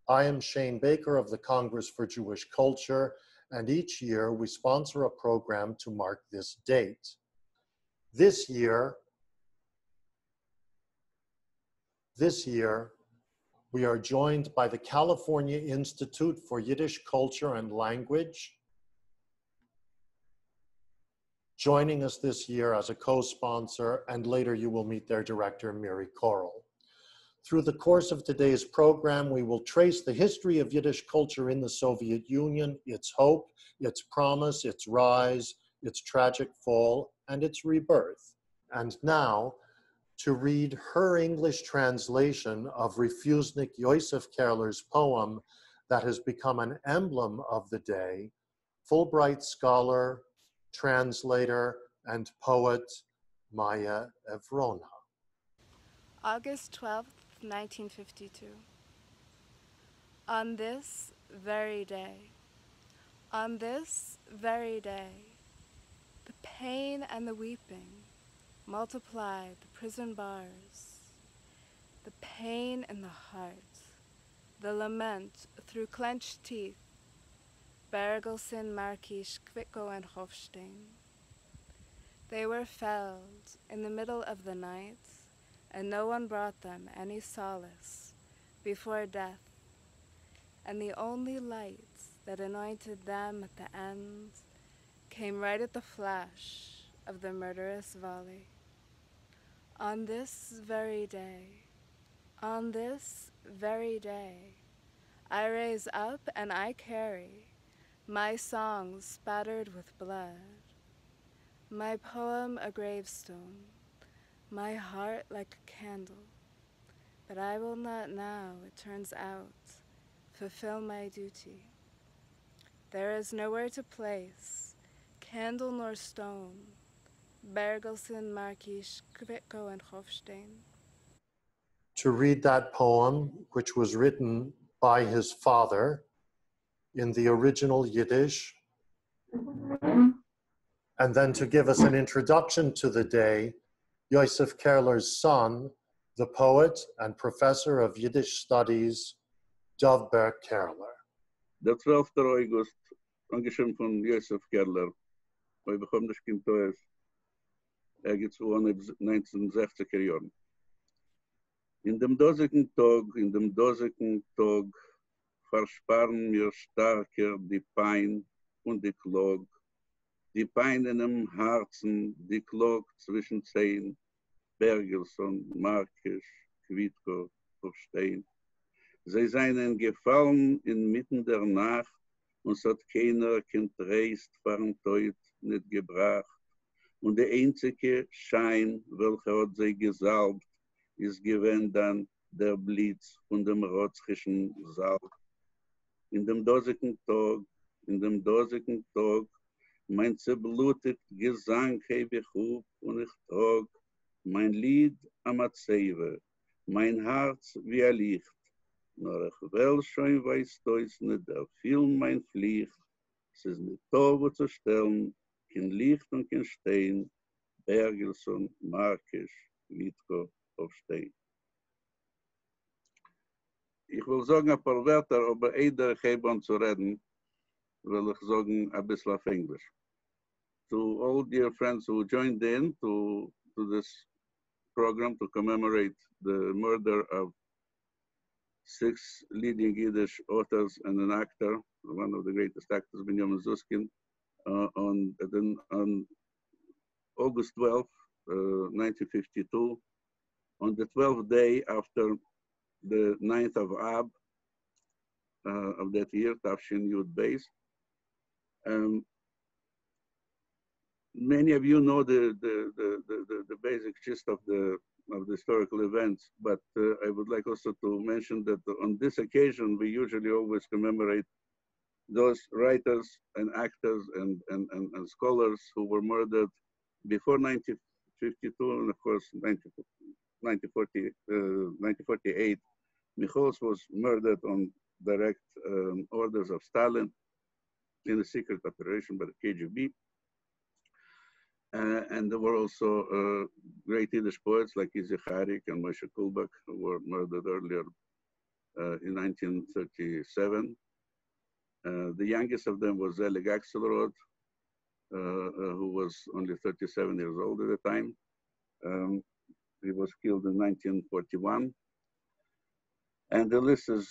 I am Shane Baker of the Congress for Jewish Culture, and each year we sponsor a program to mark this date. This year, this year, we are joined by the California Institute for Yiddish Culture and Language, joining us this year as a co-sponsor, and later you will meet their director, Miri Koral. Through the course of today's program, we will trace the history of Yiddish culture in the Soviet Union, its hope, its promise, its rise, its tragic fall, and its rebirth. And now, to read her English translation of Refusenik Yosef Kerler's poem that has become an emblem of the day, Fulbright scholar, translator, and poet Maya Evrona. August 12th, 1952. On this very day, on this very day, the pain and the weeping multiply the prison bars, the pain in the heart, the lament through clenched teeth, Bergelson, Markish, Kvitko, and Hofstein. They were felled in the middle of the night, and no one brought them any solace before death, and the only light that anointed them at the end came right at the flash of the murderous volley. On this very day, on this very day, I raise up and I carry my songs spattered with blood, my poem a gravestone, my heart like a candle, but I will not now, it turns out, fulfill my duty. There is nowhere to place candle nor stone, Bergelson, Markish, Kvitko, and Hofstein. To read that poem, which was written by his father in the original Yiddish, and then to give us an introduction to the day, Yosef Kerler's son, the poet and professor of Yiddish studies, Dovber Kerler. דער 12. אויגוסט, אָנגעשריבן פֿון יוסף קערלער, אויב איך האָב נישט קיין טעות, ערגעץ וווּ אין 1960ער יאָרן. אין דעם דאָזיקן טאָג, אין דעם דאָזיקן טאָג, פֿאַרשפּאַרן מיר שטאַרקער די פּײַן און די קלאָג, די פּײַן אינעם האַרצן, די קלאָג צווישן ציין, בערגעלסאָן, מאַרקיש, קוויטקאָ, האָפֿשטיין. זיי זײַנען געפֿאַלן אין מיטן דער נאַכט און ס'האָט קיינער קיין טרייסט פֿאַרן טויט ניט געבראַכט, און די איינציקע שײַן, וועלכע האָט זיי געזאַלבט, איז געווען דאַן דער בליץ פֿון דעם רוצחישן זאַלפּ. אין דעם דאָזיקן טאָג, אין דעם דאָזיקן טאָג, מײַן צעבלוטיקט געזאַנג הייב איך אויף און איך טראָג מײַן ליד אַ מצבֿה, מײַן האַרץ ווי אַ ליכט, נאָר איך וועל שוין, ווײַזט אויס, ניט דערפֿילן מײַן פֿליכט, ס'איז ניטאָ וווּ צו שטעלן קיין ליכט און קיין שטיין, בערגעלסאָן, מאַרקיש, קוויטקאָ, האָפֿשטיין. איך וויל זאָגן אַ פּאָר ווערטער, אָבער איידער איך הייב אָן צו רעדן, וועל איך זאָגן אַ ביסל אויף ענגליש. To all dear friends who joined in to this program to commemorate the murder of six leading Yiddish authors and an actor, one of the greatest actors, Benjamin Zuskin, on August 12th, 1952, on the 12th day after the 9th of Ab of that year, Tafshin Yud Beis. Many of you know the basic gist of the historical events, but I would like also to mention that on this occasion, we usually always commemorate those writers and actors and scholars who were murdered before 1952 and of course 1948. Michels was murdered on direct orders of Stalin in a secret operation by the KGB. And there were also great Yiddish poets like Isaac Harik and Moshe Kulbak, who were murdered earlier. in 1937. The youngest of them was Zelig Akselrod, who was only 37 years old at the time. He was killed in 1941. And the list is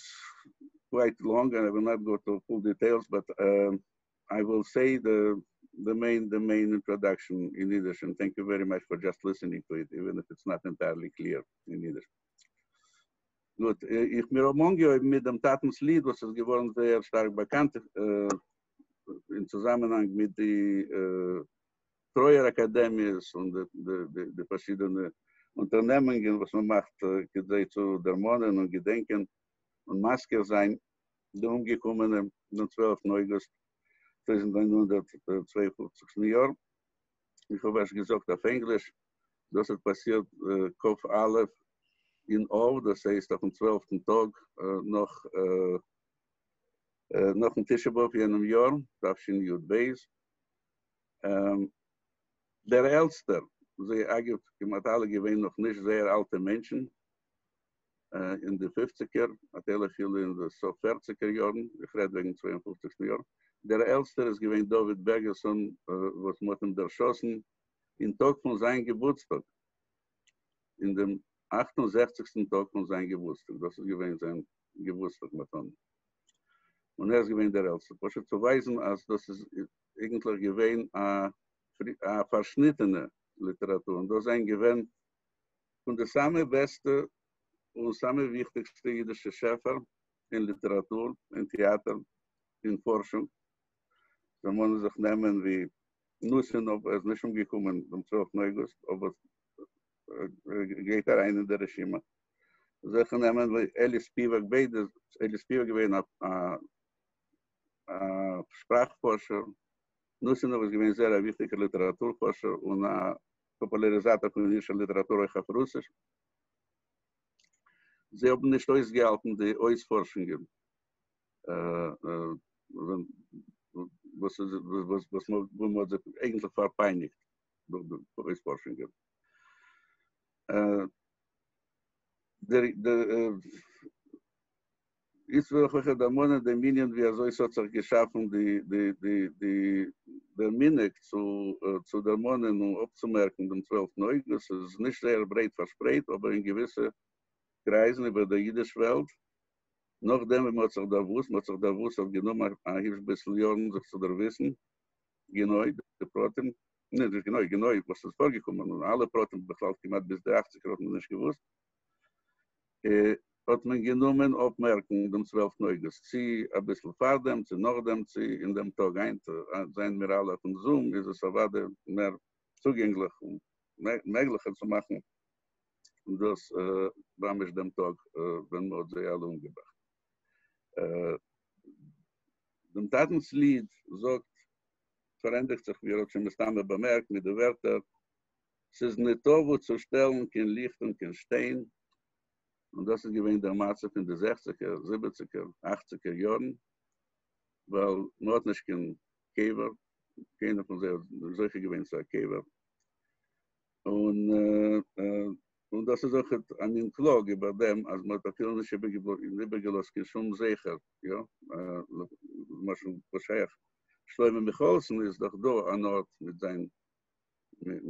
quite long, and I will not go to full details, but I will say the main introduction in Yiddish, and thank you very much for just listening to it, even if it's not entirely clear in Yiddish. גוט, איך מיר האָבן אָנגעהויבן מיט דעם טאַטנס ליד, וואָס איז געוואָרן זייער שטאַרק באַקאַנט אין צוזאַמענהאַנג מיט די טרויער-אַקאַדעמיעס און די פֿאַרשידענע אונטערנעמונגען, וואָס מע מאַכט, כּדי צו דערמאָנען און געדענקען און מזכּיר זײַן די אומגעקומענע דעם 12. אויגוסט 1952 יאָר. איך האָב ערשט געזאָגט אויף ענגליש, דאָס האָט פּאַסירט כף אלף אין אב, דאָס הייסט אויפֿן 12. טאָג נאָכן תשעה באב יענעם יאָר, תשי"ב. דער עלטסטער, זיי אגב כמעט אַלע געווען נאָך נישט זייער אַלטע מענטשן, אין די 50ער, אַ טייל אפילו אין די סוף 40ער יאָרן, איך רעד וועגן 52. יאָר. דער עלטסטער איז געווען דוד בערגעלסאָן, וואָס מ'האָט אים דערשאָסן אין טאָג פֿון זײַן געבורטסטאָג, אין דעם 68. טאָג פֿון זײַן געבורטסטאָג. דאָס איז געווען זײַן געבורטסטאָג-מתּנה. און ער איז געווען דער עלטסטער. פּשוט צו ווײַזן, אַז דאָס איז אייגנטלעך געווען אַ פֿאַרשניטענע ליטעראַטור. און דאָס זײַנען געווען פֿון די סאַמע בעסטע און סאַמע וויכטיקסטע ייִדישע שעפֿער אין ליטעראַטור, אין טעאַטער, אין פֿאָרשונג. דערמאָנען זיך נעמען ווי נוסינאָוו, ער איז נישט אומגעקומען דעם 12. אויגוסט, אָבער גייט אַרײַן אין דער רשימה. אַזעלכע נעמען ווי אלי ספּיוואַק, ביידע, אלי ספּיוואַק געווען אַ שפּראַכפֿאָרשער, נוסינאָוו איז געווען זייער אַ וויכטיקער ליטעראַטור-פֿאָרשער און אַ פּאָפּולאַריזאַטאָר פֿון ייִדישער ליטעראַטור אויך אויף רוסיש. זיי האָבן נישט אויסגעהאַלטן די אויספֿאָרשונגען, וואָס וואו מ'האָט זיי אייגנטלעך פֿאַרפּייניקט דורך די אויספֿאָרשונגען. איצט וויל איך אויך דערמאָנען דעם ענין ווי אַזוי ס'האָט זיך געשאַפֿן דער מנהג צו דערמאָנען און אָפּצומערקן דעם 12. אויגוסט. ס'איז נישט זייער ברייט פֿאַרשפּרייט, אָבער אין געוויסע קרייזן איבער דער ייִדיש-וועלט, נאָך דעם ווי מ'האָט זיך דערוווּסט, מ'האָט זיך דערוווּסט, האָט גענומען אַ היפּש ביסל יאָרן זיך צו דערוויסן גענוי די פּרטים, נישט גענוי, גענוי וואָס איז פֿאָרגעקומען, און אַלע פּרטים בכלל כּמעט ביז די 80ער האָט מען נישט געוווּסט. האט מען גענומען אפמערקן דעם 12. אויגוסט, צי אביסל פארדעם, צי נאכדעם, צי אין דעם טאג. היינט זענען מיר אלע אויפן זום, איז עס אוודאי מער צוגענגליך און מעגליכער צו מאכן דאס ממש דעם טאג ווען מען האט זיי אלע אומגעבראכט. דעם טאטנ'ס ליד זאגט, פארענדיגט זיך, ווי איר האט שוין מסתמא באמערקט, מיט די ווערטער, ס'איז ניטאָ וווּ צו שטעלן קיין ליכט און קיין שטיין, און דאָס איז געווען דער מצבֿ אין די זעכציקער, זיבעציקער, אַכציקער יאָרן, ווײַל מע האָט נישט קיין קבֿר, קיינער פֿון זיי האָט נישט זוכה געווען צו אַ קבֿר, און און דאָס איז אויך אַ מין קלאָג איבער דעם, אַז מע האָט אַפֿילו נישט איבערגעלאָזט קיין שום זכר, יאָ, למשל, וואָס שייך שלמה מיכאָעלסן איז דאָך דאָ אַן אָרט מיט זײַן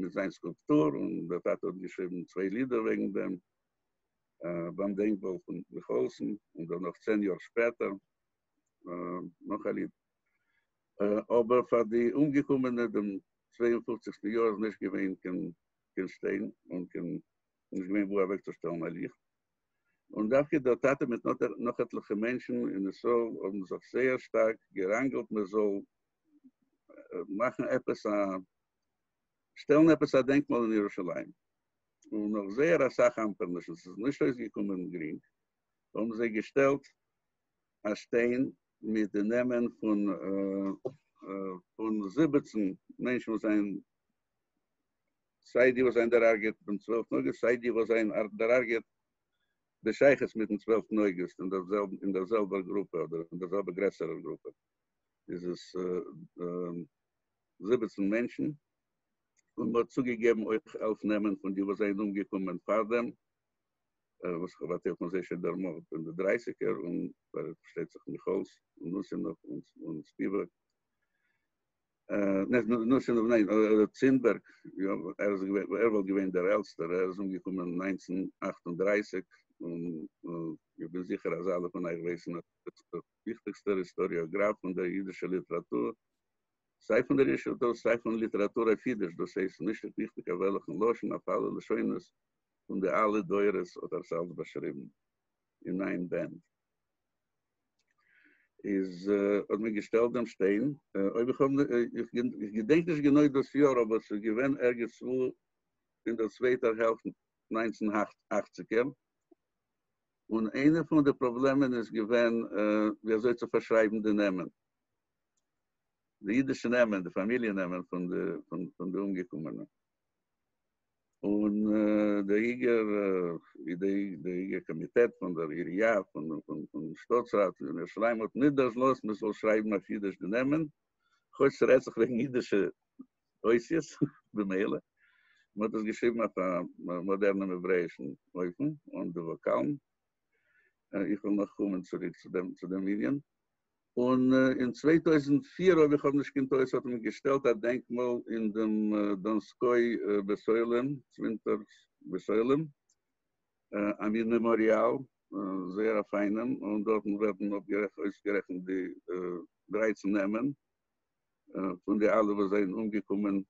מיט זיין סקולפטור, און דער טאטע האט געשריבן צוויי לידער וועגן דעם ביים דענקמאל פון מיכאעלסן, און דערנאך 10 יאר שפעטער נאך א ליד. אבער פאר די אומגעקומענע דעם 52. יאר איז נישט געווען קיין שטיין און קיין נישט געווען וואו אוועקצושטעלן א ליכט. און דווקא דער טאטע מיט נאך עטליכע מענטשן אין ישראל האבן זיך זייער שטארק געראנגלט מען זאל מאכן עפעס א, שטעלן עפעס א דענקמאל אין ירושלים, און נאך זייער אסאך אמפערנישן, ס'איז נישט אויסגעקומען גרינג, האבן זיי געשטעלט א שטיין מיט די נעמען פון 17 מענטשן וואס זענען, סיי די וואס זענען דערהרגעט דעם 12. אויגוסט, סיי די וואס זענען דערהרגעט בשייכות מיטן 12. אויגוסט אין דער זעלבער גרופע אדער אין דער זעלבער גרעסערער גרופע. איז עס 17 מענטשן, און מ'האט צוגעגעבן אויך 11 נעמען פון די וואס זענען אומגעקומען פאר דעם. וואס איך האב א טייל פון זיי שוין דערמאנט אין די דרייסיגער, און פארשטייט זיך מיכאלס און נוסינאוו און ספיוואק. נוסינאוו ניין, צינבערג, יא, ער איז געווען, ער וואלט געווען דער עלטסטער, ער איז אומגעקומען אין 1938, און איך בין זיכער אז אלע פון אייך ווייסן אז ער איז דער וויכטיגסטער היסטאריאגראף פון דער אידישער ליטעראטור, סיי פון דער אידישער ליטעראטור, סיי פון ליטעראטור אויף אידיש, דאס הייסט נישט וויכטיג אויף וועלכן לשון, אויף אלע לשונות פון די אלע דורות האט ער עס אלץ באשריבן אין איין באנד. איז האט מען געשטעלט דעם שטיין, אויב איך האב, איך געדענק נישט גענוי דאס יאר, אבער עס איז געווען ערגעץ וואו אין דער צווייטער העלפט 1980ער, און איינע פון די פראבלעמען איז געווען ווי אזוי צו פארשרייבן די נעמען, די אידישע נעמען, די פאמיליע נעמען פון די אומגעקומענע. און דער היגער דער היגער קאמיטעט פון דער עירייה פון שטאטסראט אין ירושלים האט ניט דערלאזט מען זאל שרייבן אויף אידיש די נעמען, כאטש ס'רעדט זיך וועגן אידישע אותיות במילא, מען האט עס געשריבן אויף א מאדערנעם העברעאישן אופן אן די וואקאלן. איך וועל נאך קומען צוריק צו דעם ענין. און אין 2004, אויב איך האב נישט קיין טעות, האט מען געשטעלט א דענקמאל אין דעם דאנסקוי בית עולם, צווינטער בית עולם, א מין מעמאריאל, זייער א פיינעם, און דארטן ווערן אויסגערעכנט די 13 נעמען פון די אלע וואס זענען אומגעקומען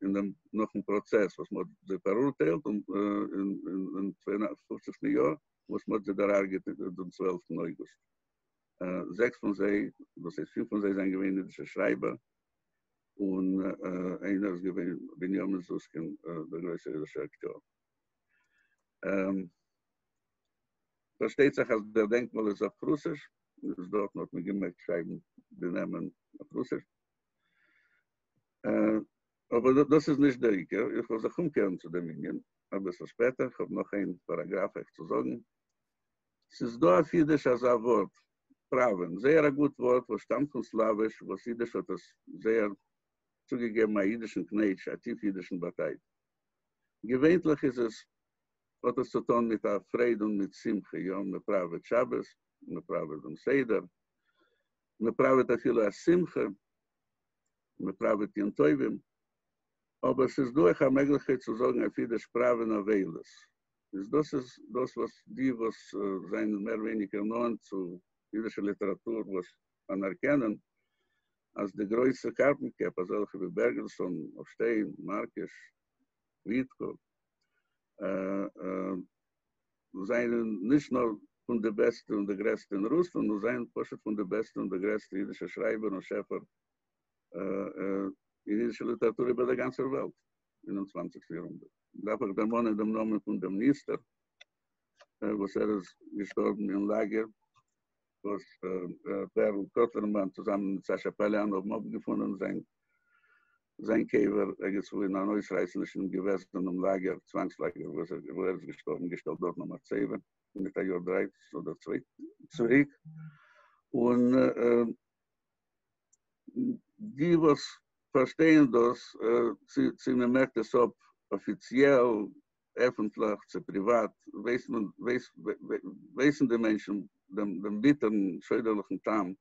אין דעם נאכן פראצעס וואס מען האט זיי פאראורטיילט אין 52 יאר, וואס מען האט זיי דערהרגעט דעם 12טן אויגוסט. זעקס פון זיי, דאס הייסט פינף פון זיי זענען געווען אידישע שרייבער, און איינער איז געווען בנימין זוסקין, דער גרויסער אידישער אקטיאר. פארשטייט זיך אז דער דענקמאל איז אויף רוסיש, איז דארטן האט מען געמעגט שרייבן די נעמען אויף רוסיש. אבער דאס איז נישט דער עיקר, איך וועל זיך אומקערן צו דעם ענין אביסל שפעטער, איך האב נאך איין פאראגראף אייך צו זאגן. ס'איז דא אויף אידיש אזא ווארט, פראווען, זייער א גוט ווארט וואס שטאמט פון סלאוויש, וואס אידיש האט עס זייער צוגעגעבן א אידישן קנייטש, א טיף אידישן באטייט. געווענטליך איז עס, האט עס צו טון מיט א פרייד און מיט שמחה, יא, מען פראוועט שבת, מען פראוועט דעם סדר, מען פראוועט אפילו א שמחה, מען פראוועט יום טובים, אבער ס'איז דא אויך א מעגליכקייט צו זאגן אויף אידיש פראווען אבילות. איז דאס איז דאס וואס די וואס זענען מער ווייניגער נאענט צו אידישע ליטעראטור וואס אנערקענען אז די גרויסע קארפן קעפ אזעלכע ווי בערגעלסאן, האפשטיין, מארקיש, קוויטקא, זענען נישט נאר פון די בעסטע און די גרעסטע אין רוסלאנד, נאר זענען פשוט פון די בעסטע און די גרעסטע אידישע שרייבער און שעפער אין אידישע ליטעראטור איבער דער גאנצער וועלט אינעם צוואנציגסטן יארהונדערט. דארף איך דערמאנען דעם נאמען פון דעם נסתר וואס ער איז געשטארבן אין לאגער, וואס בערל קאטלערמאן צוזאמען מיט סאשא פאליאן האבן אפגעפונען זיין קבר ערגעץ וואו אין אן אויסרייסעניש אינעם געוועזענעם לאגער, צוואנגס לאגער, וואו ער איז געשטארבן, געשטעלט דארטן א מצבה מיט א יאר דריי אדער צוויי צוריק, און די וואס פארשטייען דאס, צו מען מערקט עס אפ אפיציעל, עפנטליך, צו פריוואט, ווייסט מען, ווייסן די מענטשן דעם ביטערן שוידערליכן טעם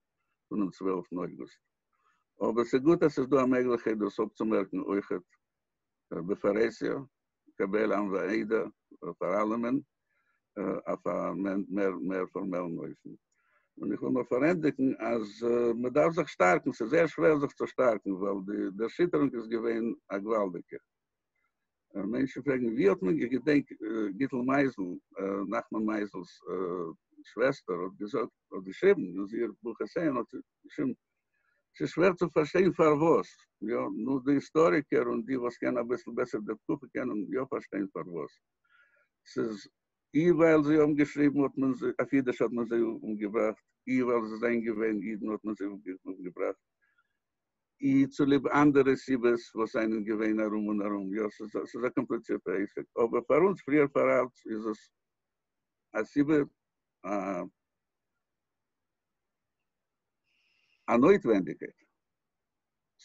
פונעם 12טן אויגוסט. אבער ס'איז גוט אז ס'איז דא א מעגליכקייט דאס אפצומערקן אויכעט בפרהסיא, קבל עם ועדה, פאר אלעמען, אויף א מער פארמעלן אופן. און איך וויל נאר פארענדיגן אז מען דארף זיך שטארקן, ס'איז זייער שווער זיך צו שטארקן, ווייל די דערשיטערונג איז געווען א געוואלדיגע. מענטשן פרעגן ווי האט מען געדענקט גיטל מייזל, נחמן מייזל'ס שוועסטער האט געזאגט, האט געשריבן אין איר בוך עסייען האט זי געשריבן, ס'איז שווער צו פארשטיין פארוואס, יא, נו די היסטאריקער און די וואס קענען אביסל בעסער די תקופה קענען יא פארשטיין פארוואס. ס'איז אי ווייל זיי האבן געשריבן האט מען זיי, אויף אידיש האט מען זיי אומגעבראכט, אי ווייל זיי זענען געווען אידן האט מען זיי אומגעבראכט, אי צוליב אנדערע סיבות וואס זענען געווען ארום און ארום, יא, ס'איז א קאמפליצירטע עסק, אבער פאר אונז פריער פאר אלץ איז עס א סיבה, א נויטווענדיגקייט.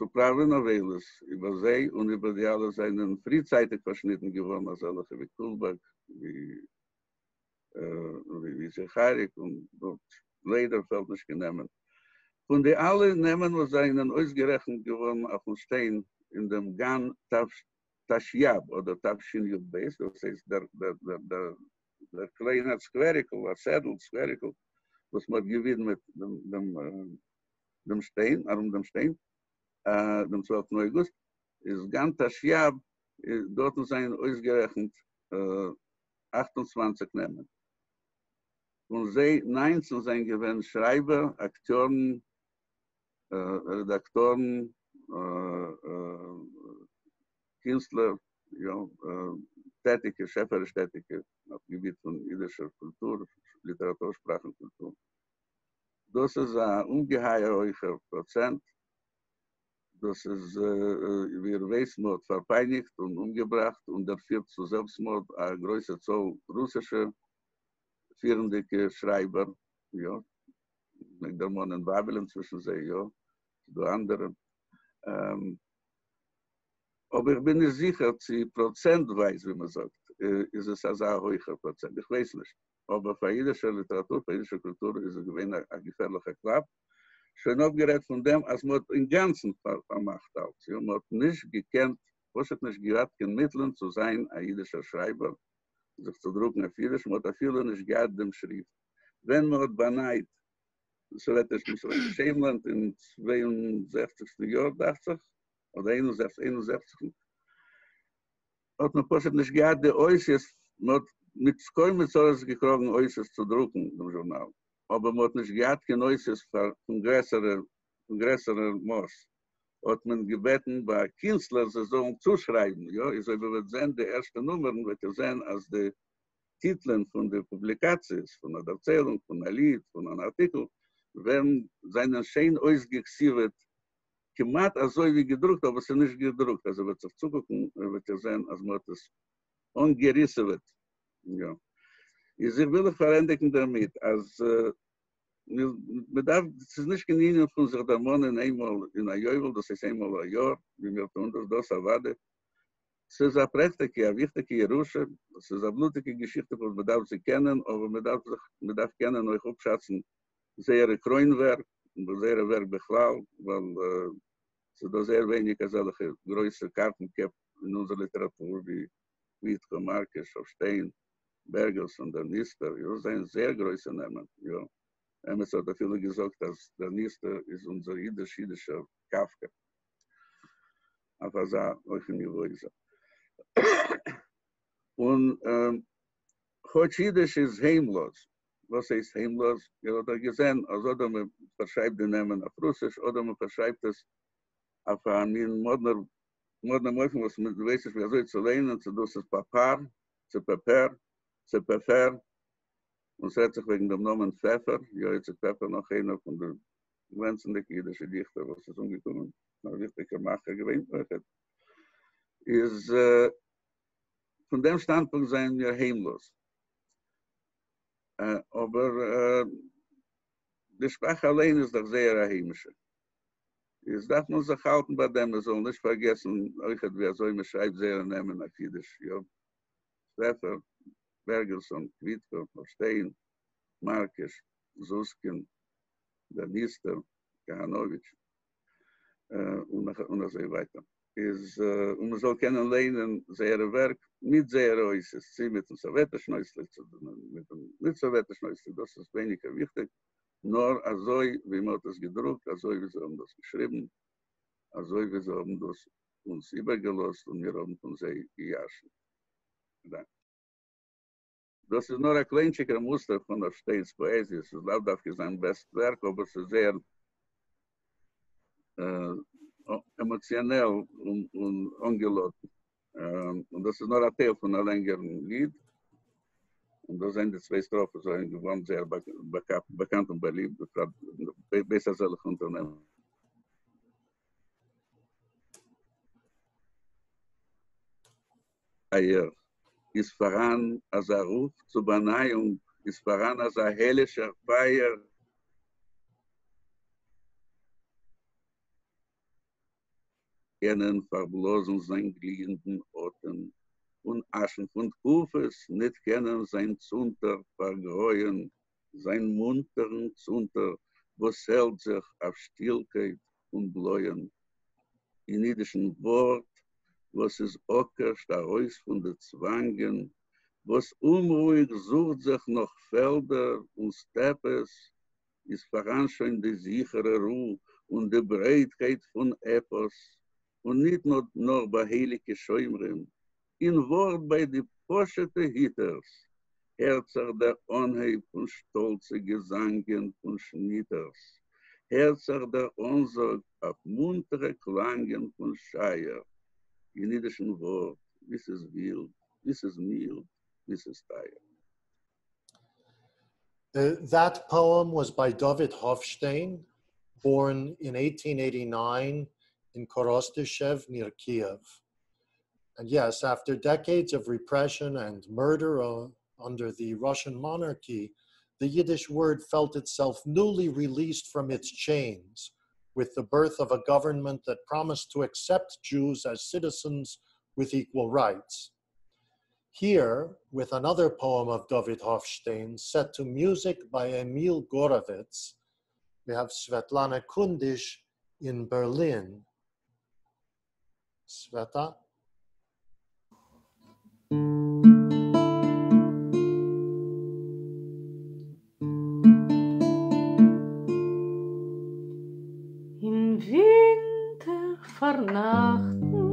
צו פראווען אבילות איבער זיי און איבער די אלע זענען פריצייטיג פארשניטן געווארן אזעלכע ווי קולבאק, ווי זיכאריק און ליידער פעלט נישט קיין נעמען. פון די אלע נעמען וואס זענען אויסגערעכנט געווארן אויפן שטיין אין דעם גן תשי"ב אדער תשי"ב, דאס הייסט דער קליינער סקוועריקל, א צעטל סקוועריקל וואס מ'האט געווידמעט דעם שטיין, ארום דעם שטיין, דעם צוועלפטן אויגוסט, איז גן תשי"ב, דארטן זענען אויסגערעכנט 28 נעמען. פון זיי 19 זענען געווען שרייבער, אקטיארן, רעדאקטארן, קינסטלער, יא, טעטיקע, שעפעריש טעטיקע אויף געביט פון אידישער קולטור, ליטעראטור, שפראך און קולטור. דאס איז א אומגעהייער הויכער פראצענט. דאס איז, ווי איר ווייסט, מען האט פארפייניגט און אומגעבראכט און דערפירט צו זעלבסטמארד א גרויסע צאל רוסישע פירנדיקע שרייבער, יא, מעג דערמאנען וואווילען צווישן זיי, יא, ס'דא אנדערע. אבער איך בין נישט זיכער צו פראצענטווייז, ווי מען זאגט, איז עס אזא הויכער פראצענט, איך ווייס נישט. אבער פאר אידישער ליטעראטור, פאר אידישער קולטור איז עס געווען א געפערליכער קלאפ. שוין אפגערעדט פון דעם אז מען האט אינגאנצן פארמאכט אלץ, יא, מען האט נישט געקענט, פשוט נישט געהאט קיין מיטלען צו זיין א אידישער שרייבער, זיך צו דרוקן אויף אידיש, מען האט אפילו נישט געהאט דעם שריפט. ווען מען האט באנייט סאוועטישן היימלאנד אין 62סטן יאר, דאכט זיך, אדער 61, האט מען פשוט נישט געהאט די אותיות, מען האט מיט קוים מיט צרות געקראגן אותיות צו דרוקן דעם זשורנאל, אבער מען האט נישט געהאט קיין אותיות פאר פון גרעסערע פון גרעסערער מאס, האט מען געבעטן ביי קינסטלער זיי זאלן צושרייבן, יא, איז אויב איר וועט זען די ערשטע נומערן וועט איר זען אז די טיטלען פון די פובליקאציעס, פון א דערציילונג, פון א ליד, פון אן ארטיקל, ווערן, זענען שיין אויסגעכתיבה'ט כמעט אזוי ווי געדרוקט, אבער ס'איז נישט געדרוקט, אז איר וועט זיך צוקוקן וועט איר זען אז מ'האט עס אנגעריסעוועט, יא. איז איך וויל איך פארענדיגן דערמיט אז מ'דארף, ס'איז נישט קיין ענין פון זיך דערמאנען איינמאל אין א יובל, דאס הייסט איינמאל א יאר, ווי מיר טוען דאס, דאס אוודאי, ס'איז א פרעכטיגע, א וויכטיגע ירושה, ס'איז א בלוטיגע געשיכטע וואס מ'דארף זי קענען, אבער מ'דארף זיך, מ'דארף קענען אויך אפשאצן זייערע קרוינווערק, און זייערע ווערק בכלל, ווייל ס'איז דא זייער ווייניג אזעלכע גרויסע קארפן קעפ אין אונזער ליטעראטור ווי קוויטקא, מארקיש, האפשטיין, בערגעלסאן, דער נסתר, יא, זענען זייער גרויסע נעמען, יא. עמעץ האט אפילו געזאגט אז דער נסתר איז אונזער אידיש-אידישער קאפקא. אויף אזא הויכן ניווא איז ער. און כאטש אידיש איז היימלאז, וואס הייסט היימלאז? איר האט דאך געזען אז אדער מען פארשרייבט די נעמען אויף רוסיש אדער מען פארשרייבט עס אויף א מין מאדנער מאדנעם אופן וואס מען ווייסט נישט ווי אזוי צו ליינען, צו דאס איז פאפאר, צו פעפער, צו פעפער, און ס'רעדט זיך וועגן דעם נאמען פעפער, יא איציק פעפער נאך איינער פון די גלענצנדיקע אידישע דיכטער וואס איז אומגעקומען, א וויכטיגער מאכער געווען אויכעט, איז פון דעם שטאנדפונקט זענען מיר היימלאז. אבער די שפראך אליין איז דאך זייער א היימישע, איז דארף מען זיך האלטן ביי דעם, מען זאל נישט פארגעסן אויכעט ווי אזוי מען שרייבט זייערע נעמען אויף אידיש, יא, פעפער, בערגעלסאן, קוויטקא, האפשטיין, מארקיש, זוסקין, דער נסתר, כהנאוויטש, און אזוי ווייטער. איז און מען זאל קענען ליינען זייערע ווערק מיט זייערע אותיות, צי מיטן סאוועטישן אויסלייג צי מיטן ניט סאוועטישן אויסלייג, דאס איז ווייניגער וויכטיג, נאר אזוי ווי מען האט עס געדרוקט, אזוי ווי זיי האבן דאס געשריבן, אזוי ווי זיי האבן דאס אונז איבערגעלאזט און מיר האבן פון זיי געירשנט. דאנק. דאס איז נאר א קליינטשיקער מוסטער פון האפשטיינ'ס פאעזיע, ס'איז לאו דווקא זיין בעסט ווערק, אבער ס'איז זייער עמאציאנעל און אנגעלאדן. און דאס איז נאר א טייל פון א לענגערן ליד, און דאס זענען די צוויי סטראפעס וואס זענען געווארן זייער באקאנט און באליבט, בפרט בעת אזעלכע אונטערנעמונגען. פייער, איז פאראן אזא רוף צו באנייאונג, איז פאראן אזא העלישער פייער. קענען פֿאַרבלאָזן זײַן גליִענדן אָטעם, און אַשן פֿון תּקופֿות ניט קענען זײַן צונטער פֿאַרגרויען, זײַן מונטערן צונטער, וואָס העלט זיך אויף שטילקייט און בלויען. אין ייִדישן וואָרט, וואָס איז אָקערשט אַרויס פֿון די צוואַנגען, וואָס אומרויִק זוכט זיך נאָך פֿעלדער און סטעפּעס, איז פֿאַראַן שוין די זיכערע רו און די ברייטקייט פֿון עפּאָס, און ניט נאָר בײַ הייליקע שומרים, אין וואָרט בײַ די פּשוטע היטערס הערט זיך דער אָנהייב פֿון שטאָלצע געזאַנגען פֿון שניטערס, הערט זיך דער אָנזאָג אויף מונטערע קלאַנגען פֿון שײַער. אין ייִדישן וואָרט, ווי ס'איז ווילד, ווי ס'איז מילד, ווי ס'איז טײַער. That poem was by David Hofstein, born in 1889 in Korostyshev near Kiev. And yes, after decades of repression and murder under the Russian monarchy, the Yiddish word felt itself newly released from its chains with the birth of a government that promised to accept Jews as citizens with equal rights. Here, with another poem of David Hofstein, set to music by Emil Gorovets, we have Svetlana Kundish in Berlin. Sveta? אין ווינטער פֿאַרנאַכטן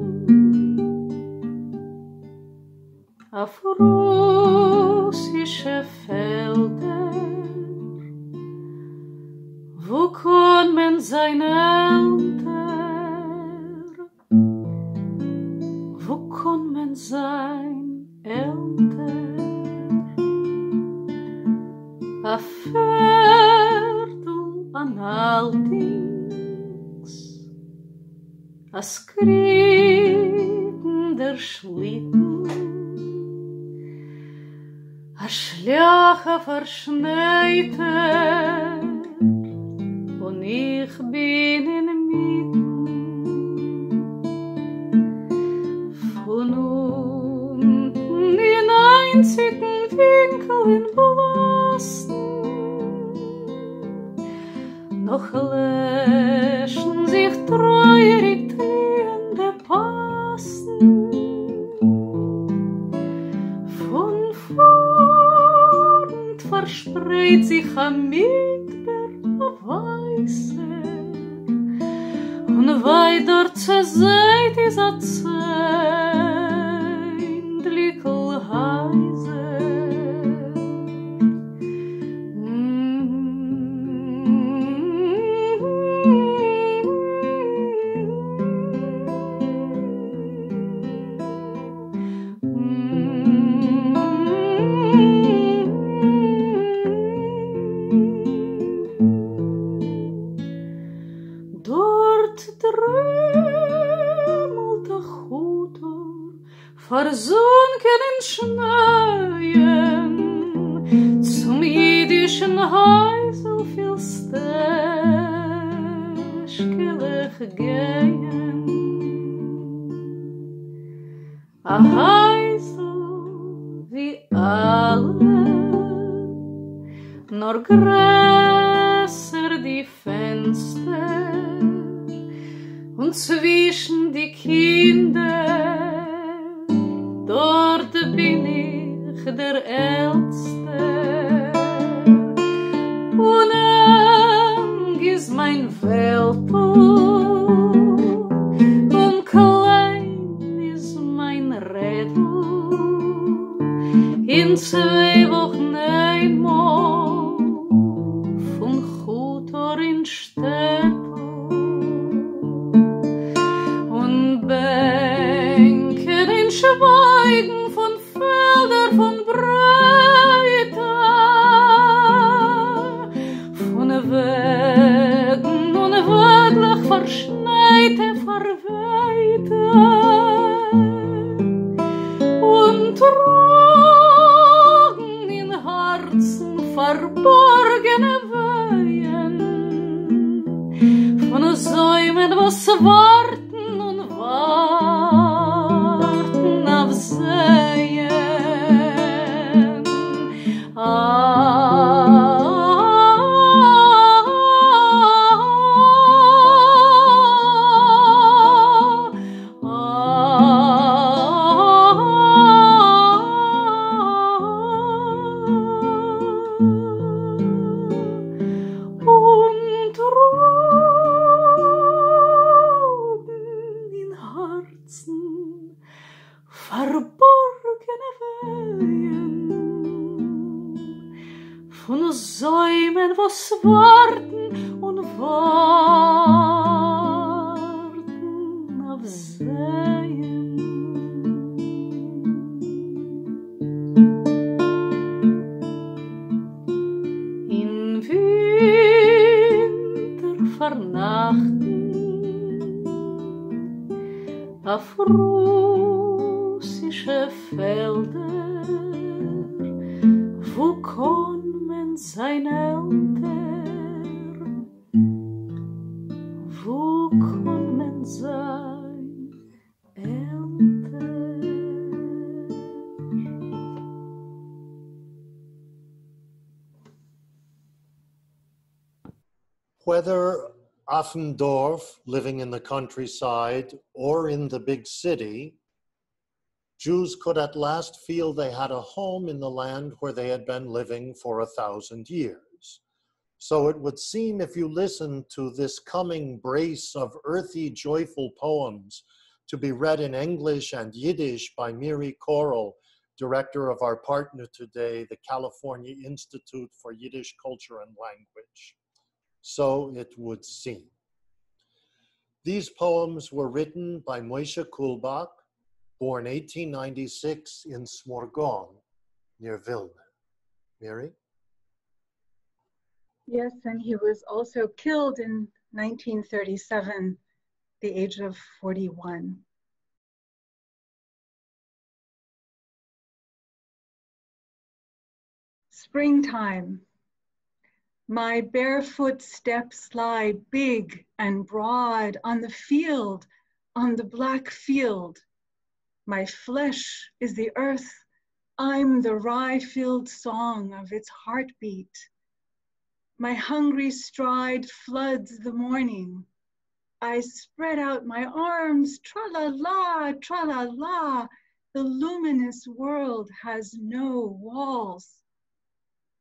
אויף רוסישע פֿעלדער, וווּ קאָן מען זײַן עלנטער? וווּ קאָן מען זײַן עלנטער? אַ פֿערדל אַן אַלטינקס, אַ סקריפּנדער שליטן, אַ שליאַך אַ פֿאַרשנייטער, און איך בין אין מיטן. פֿון אונטן אין איינציקן ווינקל אין בלאַסן נאָך לעשן זיך טרויעריק טליִענדע פּאַסן. פֿון פֿאָרנט פֿאַרשפּרייט זיך אַ מידבר אַ ווײַסער, און ווײַט דאָרט צעזייט איז אַ צענדליקל הײַזער. דאָרט דרעמלט אַ כוטאָר, פֿאַרזונקען אין שנייען, צום ייִדישן הײַזל פֿיל סטעזשקעלעך גייען. אַ הײַזל ווי אַלע, נאָר גרעסער די פֿענצטער, און צווישן די קינדער, דאָרט בין איך דער עלטסטער. און ענג איז מײַן וועלטל, און קליין איז מײַן רעדל. אין צוויי וואָכן איינמאָל פֿון כוטאָר אין שטעטל. און בענקען אין שווײַגן פֿון פֿעלדער פֿון ברייטע, פֿון וועגן און וועגלעך פֿאַרשנייטע, פֿאַרווייטע, און טראָגן אין האַרצן פֿאַרבאָרגענע ווייען פֿון זוימען, וואָס וואַרטן און וואס ווארטן און ווארטן אויף זעען. אין ווינטער פארנאכטן אויף רוסישע פעלדער, וואו קאן מען זיין עלטער, וואו קאן מען זיין עלטער? Whether אויפֿן דאָרף, living in the countryside, or in the big city, Jews could at last feel they had a home in the land where they had been living for 1,000 years. So it would seem, if you listen to this coming brace of earthy, joyful poems to be read in English and Yiddish by Miri Koral, director of our partner today, the California Institute for Yiddish Culture and Language. So it would seem. These poems were written by Moyshe Kulbak, born 1896 in Smorgon, near Vilna. Miri? Yes, and he was also killed in 1937, the age of 41. Springtime. My barefoot steps lie big and broad on the field, on the black field. My flesh is the earth. I'm the rye-filled song of its heartbeat. My hungry stride floods the morning. I spread out my arms, tra-la-la, tra-la-la. The luminous world has no walls.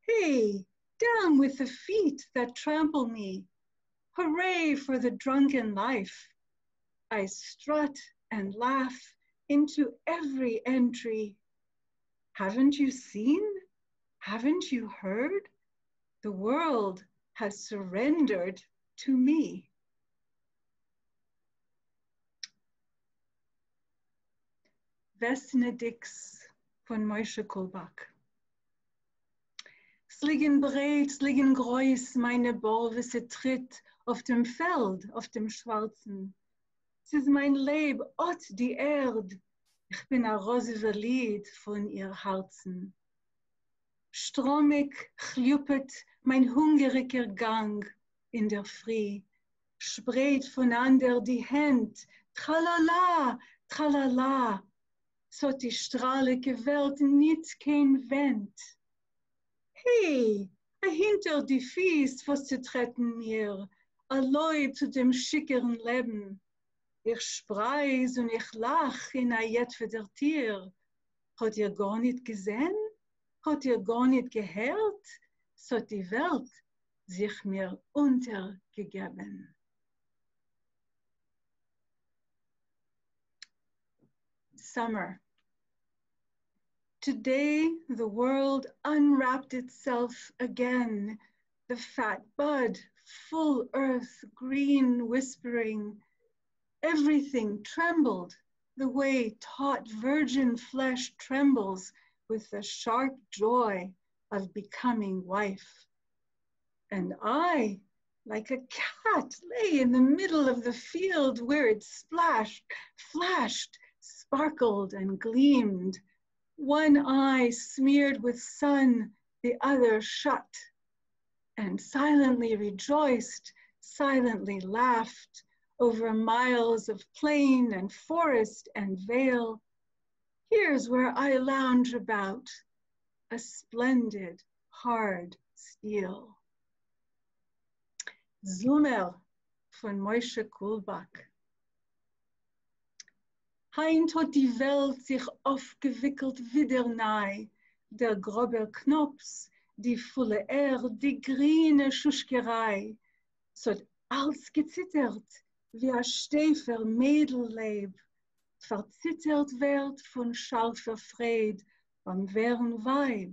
Hey, down with the feet that trample me. Hooray for the drunken life. I strut and laugh into every entry. Haven't you seen? Haven't you heard? The world has surrendered to me. וועסנעדיקס פֿון Moyshe Kulbak. ס'ליגן ברייט, ס'ליגן גרויס מײַנע באָרוועסע טריט אויף דעם פֿעלד, אויף דעם שוואַרצן. ס'איז מײַן לייב, אָט די ערד. איך בין אַ ראָזעווע ליד פֿון איר האַרצן. שטראָמיק כליופּעט מײַן הונגעריקער גאַנג אין דער פֿרי. שפּרייט פֿונאַנדער די הענט, טראַלאַלאַ, טראַלאַלאַ. ס'האָט די שטראַליקע וועלט ניט קיין ווענט. היי, אַהינטער די פֿיס, וואָס צעטרעטן מיר, אַ לויב צו דעם שיכּורן לעבן. איך שפּרײַז און איך לאַך אין אַ יעטוועדער טיר. האָט איר גאָרניט געזען? האָט איר גאָרניט געהערט? ס'האָט די וועלט זיך מיר אונטערגעגעבן. Summer. Today, the world unwrapped itself again, the fat bud, full earth, green whispering. Everything trembled the way taut virgin flesh trembles with the sharp joy of becoming wife. And I, like a cat, lay in the middle of the field where it splashed, flashed, sparkled and gleamed, one eye smeared with sun, the other shut, and silently rejoiced, silently laughed over miles of plain and forest and vale. Here's where I lounge about, a splendid hard steel. זומער פֿון Moyshe Kulbak. הײַנט האָט די וועלט זיך אויפֿגעוויקלט ווידער נײַ, דער גראָבער קנאָפּס, די פֿולע ערד, די גרינע שושקערײַ. ס'האָט אַלץ געציטערט, ווי אַ שטײַפֿער מיידל-לייב, פֿאַרציטערט ווערט פֿון שאַרפֿער פֿרייד בײַם ווערן ווײַב.